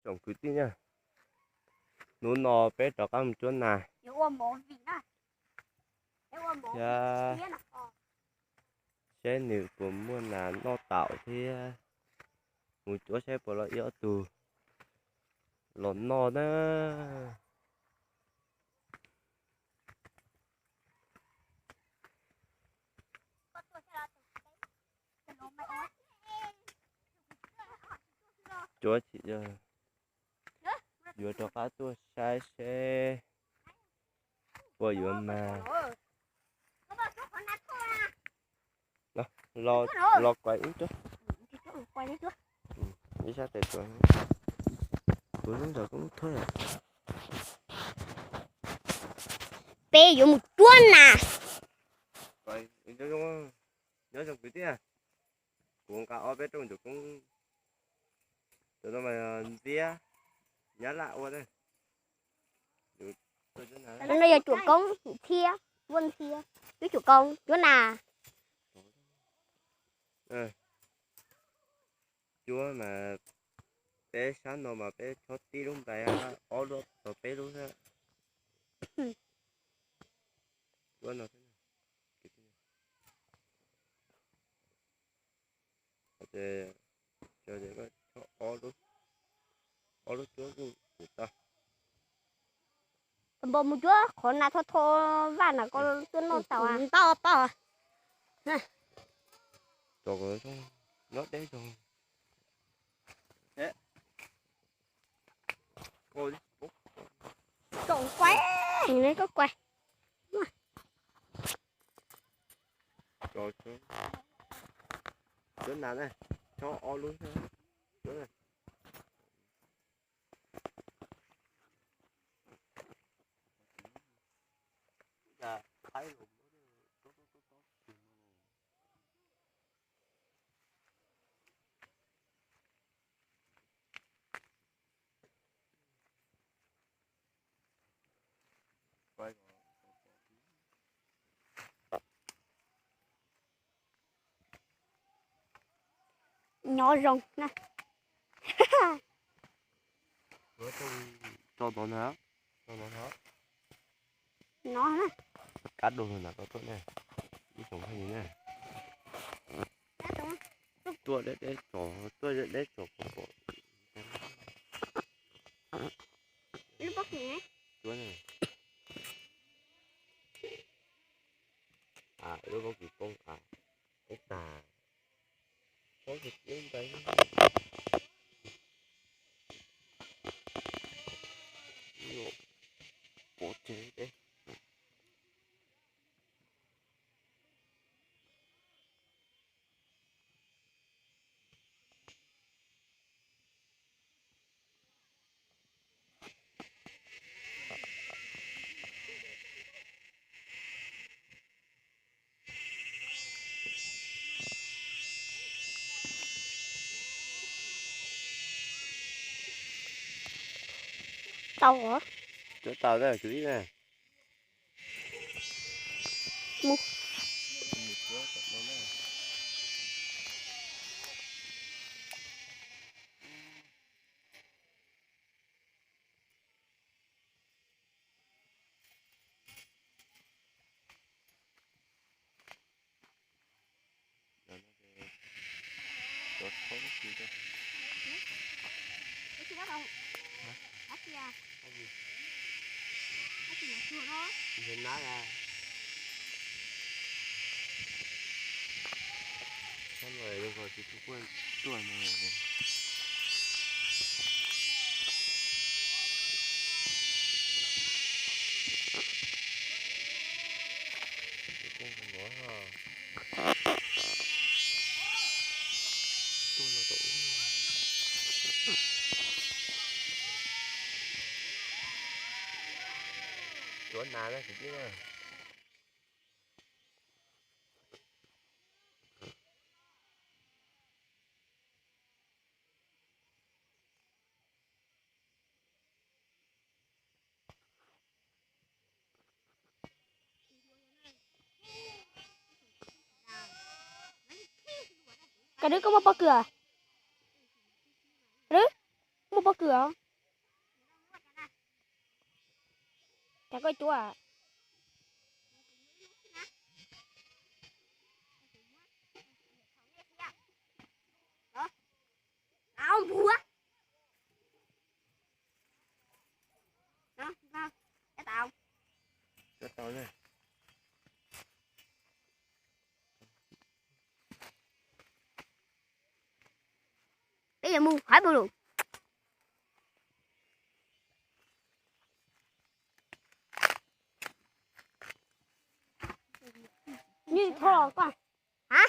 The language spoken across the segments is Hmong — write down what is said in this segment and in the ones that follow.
tsoom kwv tij na, hnub no peb rov qab mus cuab nas thiab saib nws puas muaj nas noj taum thiab, mus cuab saib puas los ib ob tug los noj na. Cuab tsis, yuav rov qab tuaj saib seb puas yuav mag. Los kuav ib, ib sab tes, kuv lub ntawd kuv thua. Peb yuav mus cuab nas. Nyob zoo kwv tij, kuv nqa ob peb rooj ntsuag koob, cov no mas ntxiab, nyab laj ua. No yog cuam koob, ntxiab, ua ntxiab, wb cuam koob cuab nas. Cuab mas peb sab no mas peb chob tib lub nplais ob lub tau peb lub xwb. Cuab no, ces chob ob lub, ob lub cuab kuj tau. Npau mus cuab qhov nas tho tho vaj na, koj tuaj noj tau. Tau, tau. Tso nyob deb zog. Koj kuav, koj kuav. Cuab nas, chob ob lub. Nyob zoo na. Tso tod na, tso tod na. No na. Kab dua na, tau tuaj na. Ib tsoom phooj ywg na. Tuaj deb deb tso, tuaj deb deb tso pom pom. Lub pob kws ne. Tuaj na. A, lub pob kws poob a, poob tag. Poob tag lub ntais. Poob tag deb. Tau os. Cuab tau na, kwv tij na. Mus. Cuab nas na kwv tij na. Koj dwb, koj muaj pob kws? Koj dwb, muaj Pob kws os. Cas koj cuab? Peb yuav mus hais bu lus. Nws txhob los koj. Ha?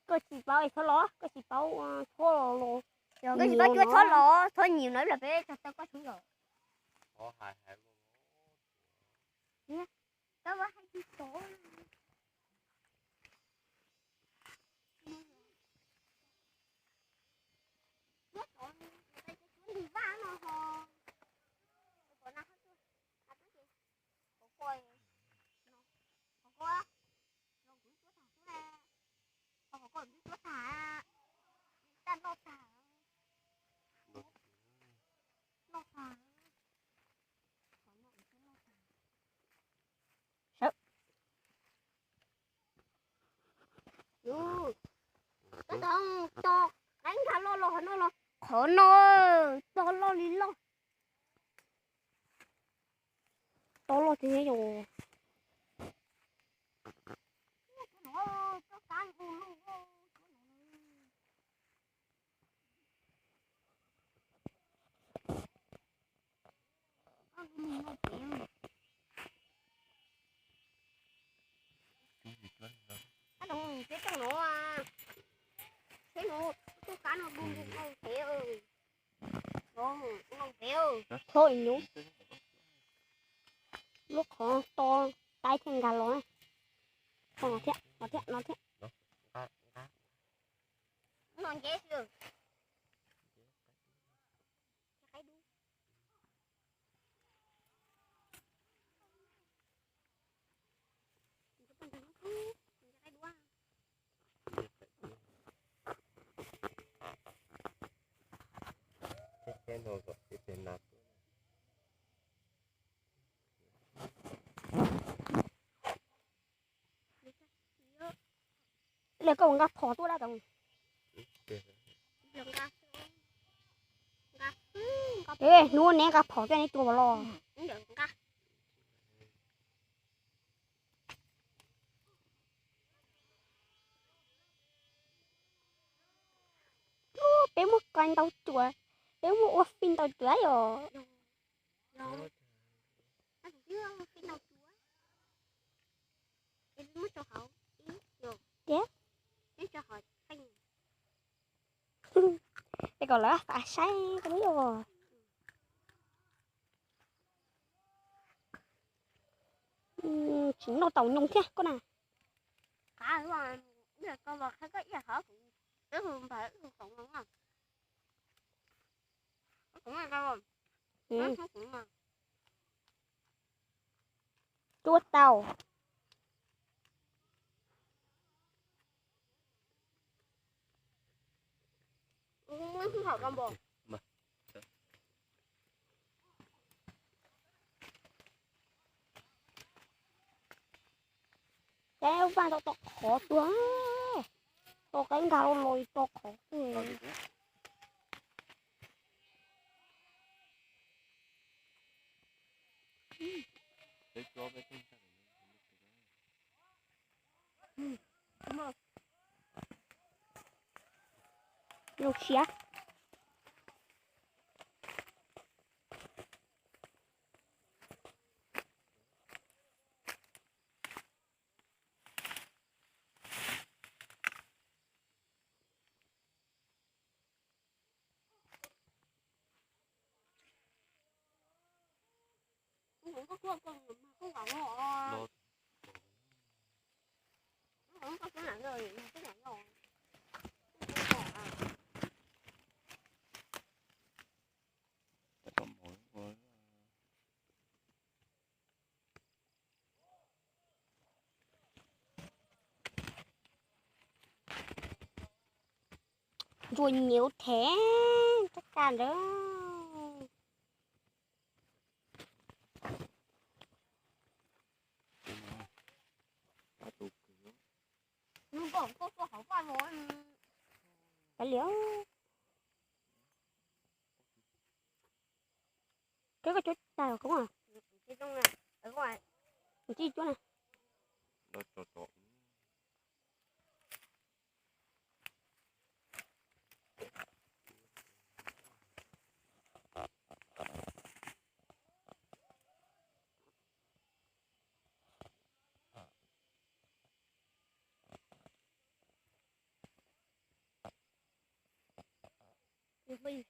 Koj tsis paub es txhob los, koj tsis paub txhob los los. Koj tsis paub cuab txhob los, txhob nyiam no ib los peb txog tau koj txhob los. Tau hais tsis tau. Sawv. Ub, to qaib nkag loj los qhov no los. Qhov no to loj li loj. To loj tiag yom. Peb tau no, peb no, tus kab no du npua nqaus pem, nqaus pem. Thaub ib nyuv, lub qhov to, qaib thiaj nkag los. Qhov no thiab, no thiab, no thiab. No nceb xwb. Lawv koj nqa phom tuaj dab tau. Hnub neb nqa phom tuaj neb tua los. Peb muab kais ntau cuam, peb muab ua fij ntau cuam yom. Tiag. Es kom lawv xav saib koj lub yog. Tsis noj tau nyoos thiab koj na. Cuab tau. Ces vaj tau to qhov tuag, to qaib nkag los to qhov tuag. Zoo siab. Ntsuag nyiav thev txoj ka ntawd. Kav liam. Koj, koj cuab tag los koob a? Mus tsis cuab na.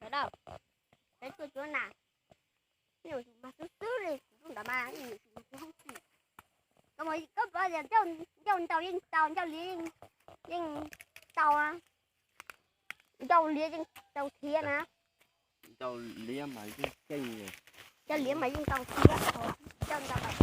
Sawv daws, peb tuaj cuab nas, mas xwb xwb li, kuv ntawd mas hoob txwm. Koj mus koj ncauj ntau yeej tau, ncauj liab yeej tau, ncauj liab yeej tau thiab na. Ncauj liab mas yeej tau thiab, ncauj ntau mas